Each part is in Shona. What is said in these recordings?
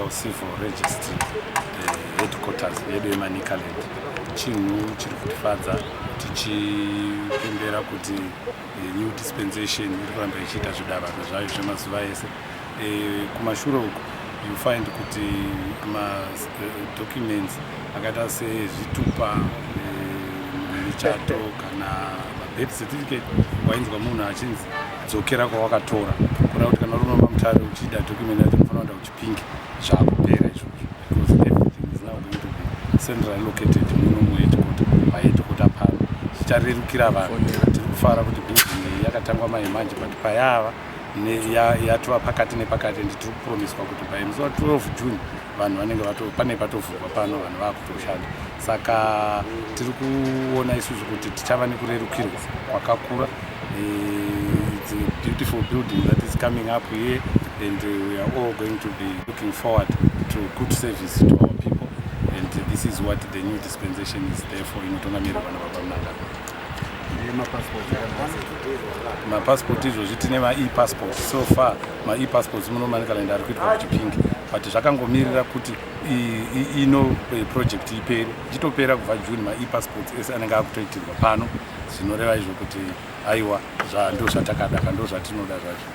Provincial Civil Registry Headquarters yedu yeManicaland. Chinhu chiri kutifadza tichipembera kuti new dispensation iri kuramba ichiita zvidavado zvayo zvemazuva ese. Kumashure uku you find kuti madocuments akaita sezvitupa, michato kana mabirth certificate, wainzwa munhu achinzi dzokera kwawakatora, kureva kuti kana uri maMutare uchida document yacho unofanira kuenda kuChipinge. Zvakupera izvozvo because everything is now going to be centrally located muno muheadquarter, paheadquarter pano. Zvicharerukira vanhu. Tiri kufara kuti building iyi yakatangwa mai manje, but payava yatova pakati nepakati and tiri kupromiswa kuti by musi wa12 June vanhu vanenge pane patovhurwa pano, vanhu vakutoshanda. Saka tiri kuona isusu kuti tichava nekurerukirwa kwakakura. It's a beautiful building that is coming up here and we are all going to be looking forward to good service to our people, and this is what the new dispensation is there for, inotungamirirwa nababa Mnangagwa. Mapasipoti izvozvi tine mae-passport. So far mae-passports muno Manicaland ari kuitwa kuChipinge, but zvakangomirira kuti ino project ipere. Ichitopera kubva June, mae-passports ese anenge akutoitirwa pano. Zvinoreva izvo kuti aiwa, ndo zvatakadaka, ndo zvatinoda zvacho.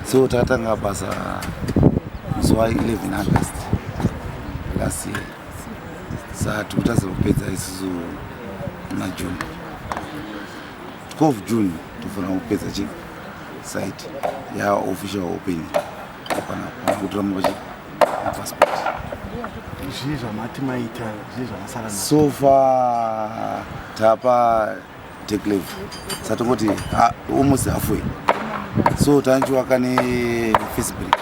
So takatanga basa musi wa11 August last year, saa tiri kutarisira kupedza isusu muna June 12. June tofanira kupedza chi site yaofficial opening pana kutora mapachi mapassport. Zvii zvamati maita? Zvii zvamasara nazvo? So far tapa deck level, satongoti almost halfway. So tanchiwaka nefirst brick,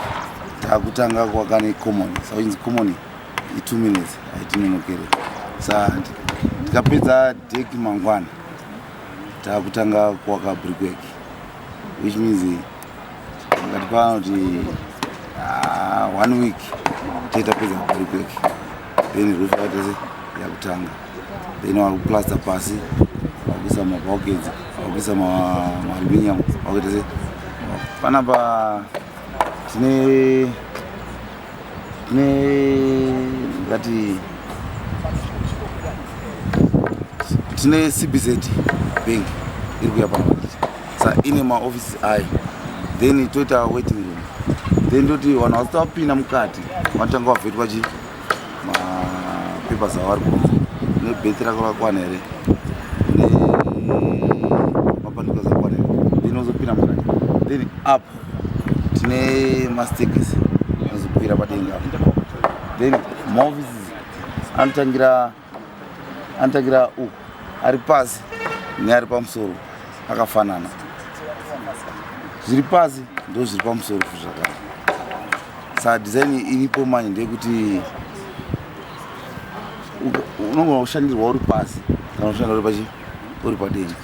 takutanga kuwaka necommon. Saka inzi common i2 minutes, haitinonokere. Sa tikapedza deck mangwana, takutanga kuwaka brickwork, which means pakati pano kuti one week taitapedza brickwork, then roof yakaita yakutanga, then vari kuplasta pasi, vakuisa mabulkheads, vakuisa maaluminium, vakuita se panapa tine ngati tine CBZ Bank iri kuya panapa, sa ine maofisi ayo, then toita waiting room, then toti vanhu vasati vapinda mukati vanotanga vavhetwa chi mapapers avo ari kunze, nebirth rako rakwana here, nemapandiko akwana here, then wozopinda mukati. Then up tine mastaircase anozokwira padenga apo. Then maoffices anotangira uku, ari pasi neari pamusoro akafanana. Zviri pasi ndo zviri pamusoro futi zvakare. Saka design iripo manje ndeyekuti unogona kushandirwa uri pasi kana kushandira uri pachi uri padenga.